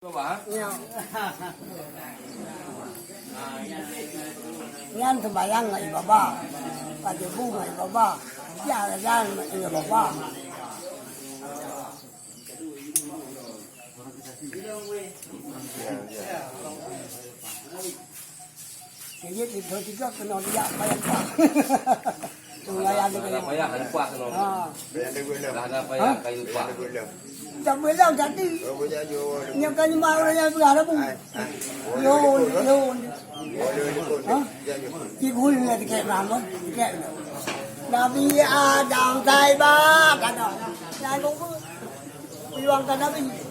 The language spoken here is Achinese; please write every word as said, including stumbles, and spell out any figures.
Nyan sembahyang ngon ié baba. Pajoh bu ngon ié baba. Jalan ngon ié baba. Jadi itu tiga kena dia bayar pak. Sembahyang dia kena. Payah lupa kena. Ha. Dah ada payah kayu lupa. Tak boleh jadi. Nyoe kan lima orang nyang peugah dah bu. Lôn, lôn. Ha? Cikgu ni nak tikek nama? Tikek. Nabi Adam taiba kata. Lalu peluangkan Nabi.